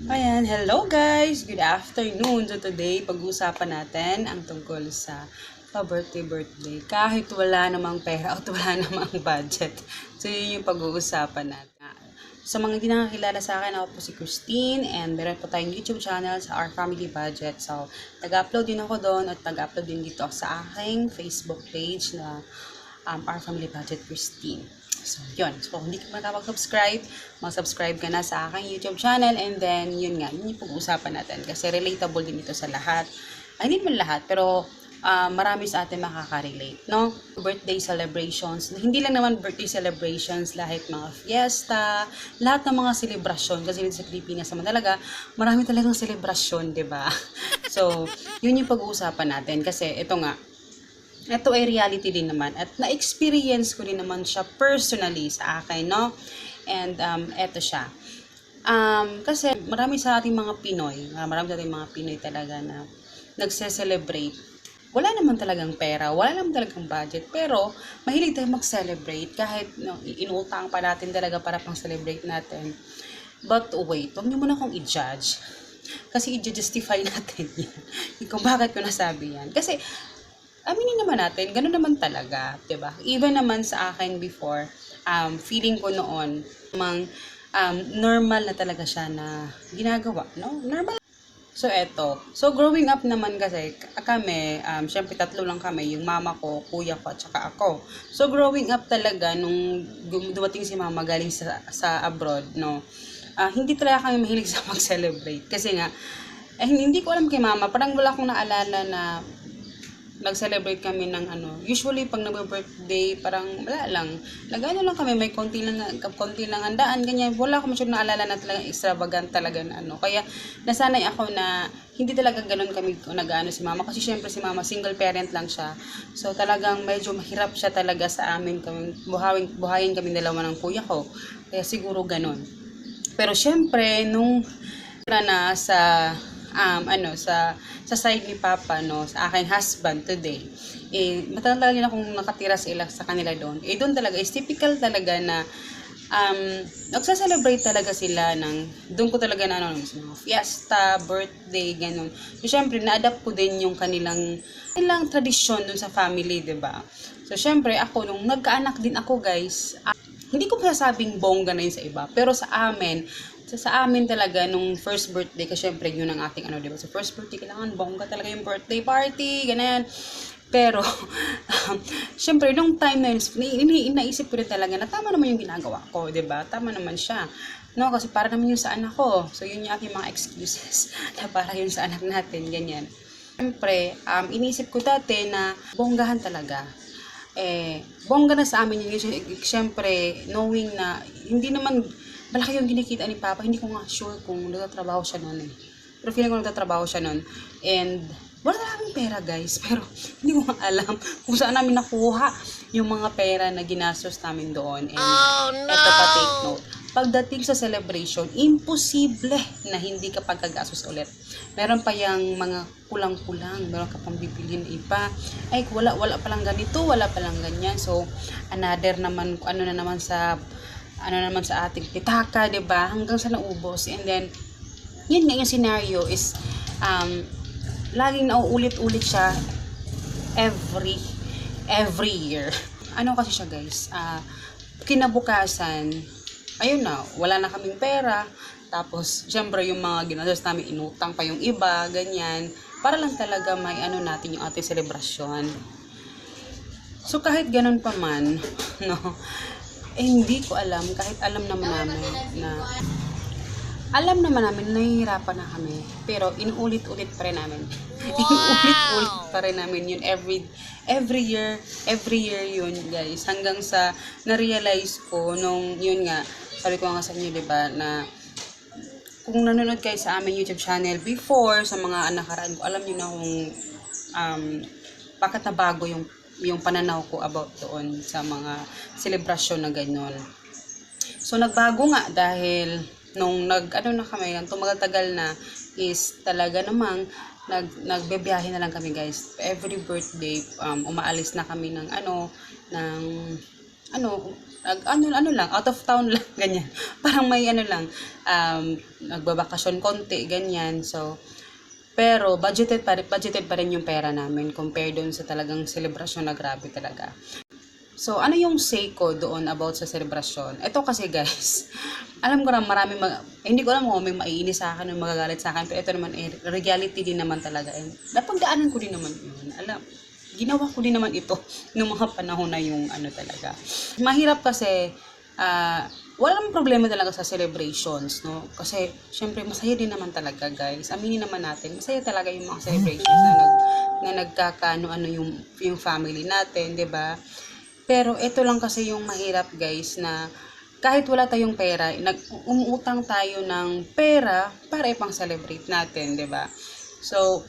Ayan, hello guys! Good afternoon! So today, pag-uusapan natin ang tungkol sa pa-birthday. Kahit wala namang pera o wala namang budget. So yun yung pag-uusapan natin. Sa mga hindi nakakilala sa akin, ako po si Christine and meron po tayong YouTube channel sa Our Family Budget. So, nag-upload din ako doon at nag-upload din dito sa aking Facebook page na Our Family Budget Christine. So, yun. So, kung hindi ka makapag-subscribe, mag-subscribe ka na sa aking YouTube channel and then, yun nga, yun yung pag-uusapan natin kasi relatable din ito sa lahat. Ay, hindi man lahat, pero marami sa atin makaka-relate, no? Birthday celebrations, hindi lang naman birthday celebrations, lahat mga fiesta, lahat ng mga selebrasyon, kasi sa Pilipinas naman talaga, marami talagang selebrasyon, di ba? So, yun yung pag-uusapan natin, kasi ito nga, ito ay reality din naman at na-experience ko din naman siya personally sa akin, no? And eto siya. Kasi marami sa ating mga Pinoy talaga na nagse-celebrate. Wala naman talagang pera, wala naman talagang budget, pero mahilig tayong mag-celebrate kahit no, inuutang pa natin talaga para pang celebrate natin. But wait, huwag niyo muna akong i-judge. Kasi i-justify natin yan. Kung bakit ko nasabi yan. Kasi aminin naman natin, gano'n naman talaga, 'di ba? Even naman sa akin before, feeling ko noon, normal na talaga siya na ginagawa, no? Normal. So, eto. So, growing up naman kasi, kami, syempre tatlo lang kami, yung mama ko, kuya ko, at saka ako. So, growing up talaga, nung dumating si mama galing sa abroad, no? Hindi talaga kami mahilig sa mag-celebrate. Kasi nga, hindi ko alam kay mama, parang wala akong naalala na nag-celebrate kami ng usually pag nag-birthday, parang wala lang. Nag-ano lang kami, may konti lang handaan, ganyan. Wala akong masyadong naalala na talagang extravagant talaga na Kaya, nasanay ako na hindi talaga ganun kami nag-ano si mama. Kasi syempre si mama, single parent lang siya. So, talagang medyo mahirap siya talaga sa amin. Buhayin kami dalawa ng kuya ko. Kaya siguro ganun. Pero syempre, nung na sa side ni Papa, no, sa aking husband today, matagal na akong nakatira sa kanila doon. Doon talaga is typical talaga na nagsa-celebrate talaga sila doon ko talaga na mga fiesta, birthday, ganun. So syempre na-adapt ko din yung kanilang tradisyon doon sa family, 'di ba? So syempre ako nung nagkaanak din ako, guys, hindi ko masasabing bongga na yun sa iba, pero sa amin talaga, nung first birthday, kasi syempre yun ang ating diba? So first birthday, kailangan bongga talaga yung birthday party, ganyan. Pero, syempre, nung time na yun, naisip ko rin talaga na tama naman yung ginagawa ko, diba? Tama naman siya. No, kasi para naman yun sa anak ko. So, yun yung aking mga excuses na para yun sa anak natin, ganyan. Syempre, inisip ko dati na bonggahan talaga. Bongga na sa amin yun. Syempre, knowing na hindi naman malaki yung kinikita ni Papa, hindi ko nga sure kung nagtatrabaho siya noon Pero feeling ko nagtatrabaho siya noon. And wala na kaming pera, guys. Pero hindi ko nga alam kung saan namin nakuha yung mga pera na ginastos namin doon. And eto pa, take note. Pagdating sa celebration, imposible na hindi ka pagkagastos ulit. Meron pa yung mga kulang-kulang, meron ka pang bibilin iba. Ay, wala palang ganito, wala palang ganyan. So, another naman, ano naman sa ating pitaka, 'di ba? Hanggang sa naubos. And then yun nga yung scenario is laging nauulit-ulit siya every year. Ano kasi siya, guys? Kinabukasan, ayun na, wala na kaming pera. Tapos, syempre, yung mga ginastos namin, inutang pa yung iba, ganyan. Para lang talaga may natin yung ating selebrasyon. So, kahit ganun pa man, no, hindi ko alam, kahit alam naman namin, nahihirapan na kami. Pero, inuulit-ulit pa rin namin. Inuulit-ulit pa rin namin yun every year yun, guys. Hanggang sa na-realize ko, nung yun nga, sabi ko nga sa inyo, diba, na kung nanonood kayo sa aming YouTube channel before, sa mga nakaraan ko, alam niyo na kung bakit nabago yung pananaw ko about doon sa mga selebrasyon na ganyan. So, nagbago nga dahil nung tumagal-tagal na is talaga namang nagbebiyahe na lang kami, guys. Every birthday, umaalis na kami ng ano lang, out of town lang, ganyan. Parang may ano lang, nagbabakasyon konti, ganyan. So, pero budgeted pa rin yung pera namin compare doon sa talagang selebrasyon na grabe talaga. So, ano yung say ko doon about sa selebrasyon? Ito kasi guys, alam ko na hindi ko alam kung may maiinis sa akin o magagalit sa akin, pero ito naman, reality din naman talaga. And napagdaanan ko din naman yun. Ginawa ko din naman ito nung mga panahon na yung ano talaga. Mahirap kasi, walang problema talaga sa celebrations, no? Kasi, syempre, masaya din naman talaga, guys. Aminin naman natin, masaya talaga yung mga celebrations na nagkakaano-ano yung family natin, 'di ba? Pero ito lang kasi yung mahirap guys na kahit wala tayong pera, umuutang tayo ng pera para ipang celebrate natin, 'di ba? So,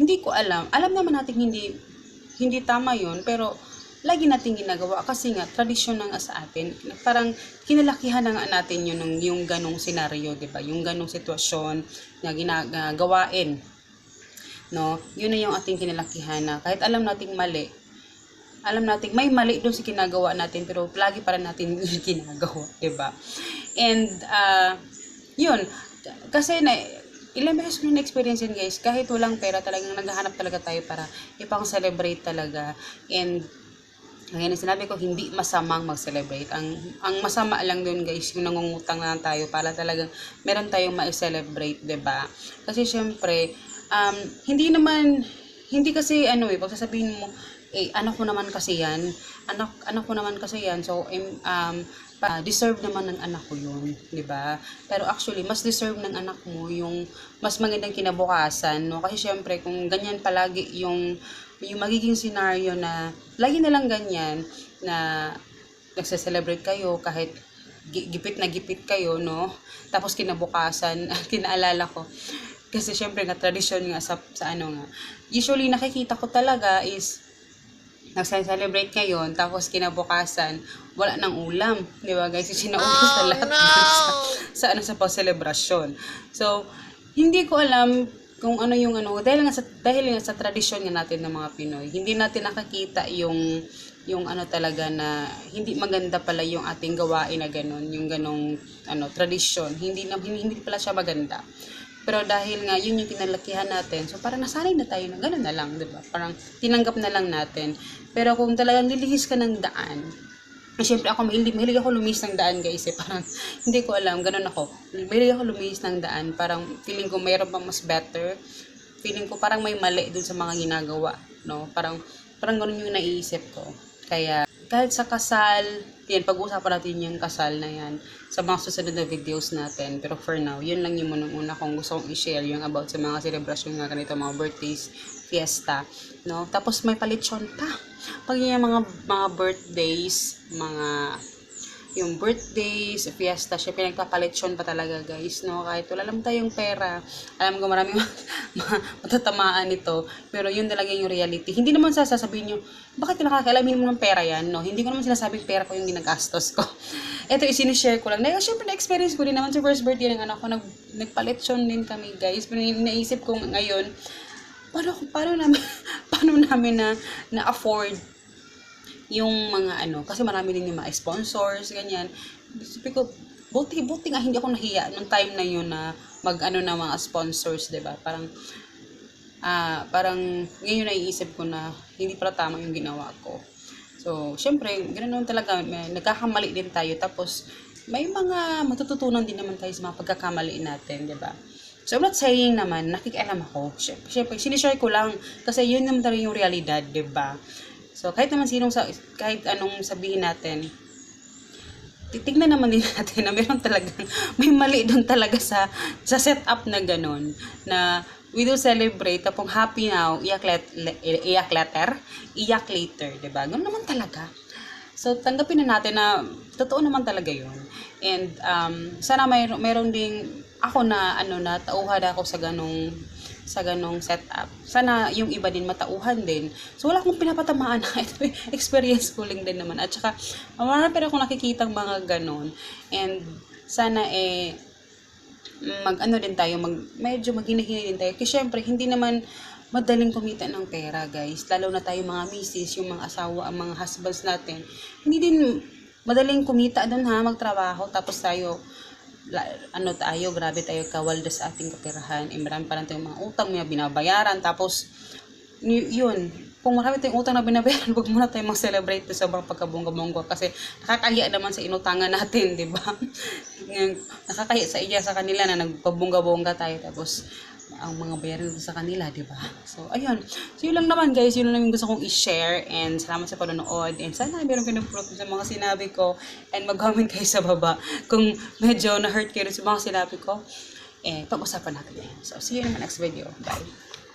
hindi ko alam. Alam naman natin hindi tama 'yun, pero lagi nating ginagawa kasi nga tradisyon na nga sa atin. Parang kinalakihan na nga natin yung ganong senaryo, 'di ba? Yung ganong sitwasyon na ginagawain, no? Yun na yung ating kinalakihan na kahit alam nating mali, alam natin may mali doon sa ginagawa natin pero lagi pa rin natin yung ginagawa, 'di ba? And yun kasi ilang beses ko na experience yun guys, kahit walang pera talagang naghahanap talaga tayo para ipang-celebrate talaga. And ngayon sinabi ko, hindi masamang mag-celebrate. Ang masama lang doon guys, yung nangungutang na tayo para talagang meron tayong ma-celebrate, 'di ba? Kasi syempre, hindi kasi pag sasabihin mo, anak ko naman kasi yan. Anak ko naman kasi yan. So, deserve naman ng anak ko yun, 'di ba? Pero actually, mas deserve ng anak mo yung mas magandang kinabukasan, no? Kasi syempre, kung ganyan palagi yung magiging scenario na lagi na lang ganyan na nagse-celebrate kayo kahit gipit na gipit kayo, no? Tapos kinabukasan, kinaalala ko. Kasi syempre nga tradisyon nga sa ano nga. Usually nakikita ko talaga is nagse-celebrate ngayon, tapos kinabukasan, wala nang ulam. Di ba guys? Sinaubos na lahat sa pang-celebrasyon. So, hindi ko alam kung ano yung dahil nga sa tradisyon nga natin ng mga Pinoy, hindi natin nakakita yung talaga na hindi maganda pala yung ating gawain na ganun, yung ganong tradisyon. Hindi pala siya maganda. Pero dahil nga yun yung kinalakihan natin, so parang nasanay na tayo na gano'n na lang, 'di ba? Parang tinanggap na lang natin. Pero kung talagang lilihis ka ng daan, syempre ako mahilig ako lumihis ng daan guys, parang hindi ko alam, gano'n ako. Mahilig ako lumihis ng daan, parang feeling ko mayroon pang mas better. Feeling ko parang may mali dun sa mga ginagawa, no? Parang gano'n yung naiisip ko. Kaya kahit sa kasal, yan, pag-uusapan natin yung kasal na yan sa mga susunod na videos natin. Pero for now, yun lang yung una kong gusto kong i-share yung about sa mga celebration nga ganito, mga birthdays, fiesta, no? Tapos may palitsyon pa. Pag yung mga birthdays, yung birthdays, fiesta, syempre nagpapalitsyon pa talaga guys, no? Kahit wala lang tayong pera, alam ko maraming matatamaan nito, pero yun talaga yung reality. Hindi naman sasabihin nyo, bakit nakakalamin mo ng pera yan, no? Hindi ko naman sinasabing pera ko yung ginagastos ko. Ito sinishare ko lang. Dahil syempre na-experience ko din naman sa first birthday ng anak ko, nagpalitsyon din kami guys. Pero naisip ko ngayon, paano namin na afford yung mga kasi marami din yung mga sponsors, ganyan. Sabi ko, buti nga hindi ako nahiya nung time na yun na na mga sponsors, 'di ba? Parang ngayon naiisip ko na hindi pala tama yung ginawa ko. So, syempre, ganoon talaga, nagkakamali din tayo, tapos may mga matututunan din naman tayo sa mga pagkakamali natin, 'di ba? So, I'm not saying naman, nakikialam ako. Syempre, sinishare ko lang kasi yun naman talaga yung realidad, 'di ba? So, kahit anong sabihin natin, titignan naman din natin na may mali doon talaga sa setup na gano'n, na we do celebrate, tapong happy now, iyak later, diba? Gano'n naman talaga. So, tanggapin na natin na totoo naman talaga yun. And, sana mayroon ding ako na tauhan ako sa ganong setup. Sana yung iba din matauhan din. So, wala akong pinapatamaan na experience ko lang din naman. At saka, marami pero akong nakikitang mga ganon. And, sana medyo maghinahinay din tayo. Kasi syempre, hindi naman madaling kumita ng pera, guys. Lalo na tayo mga misis, yung mga asawa, ang mga husbands natin. Hindi din madaling kumita doon ha, magtrabaho. Tapos tayo, tayo, grabe tayo kawalda sa ating kapirahan. Marami pa lang tayong mga utang, may binabayaran. Tapos, yun, kung marami tayong utang na binabayaran, wag muna tayong mag-celebrate sa sobrang pagkabongga-bongga kasi nakakahiya naman sa inutangan natin, di ba? Nakakahiya sa iya sa kanila na nagpabongga-bongga tayo tapos ang mga bayaran sa kanila, di ba? So, ayun. So, yun lang naman, guys. Yun lang yung gusto kong i-share. And salamat sa panonood. And sana meron kayo ng proof sa mga sinabi ko. And mag-comment kayo sa baba kung medyo na-hurt kayo sa mga sinabi ko. Pag-usapan natin yan. So, see you in my next video. Bye.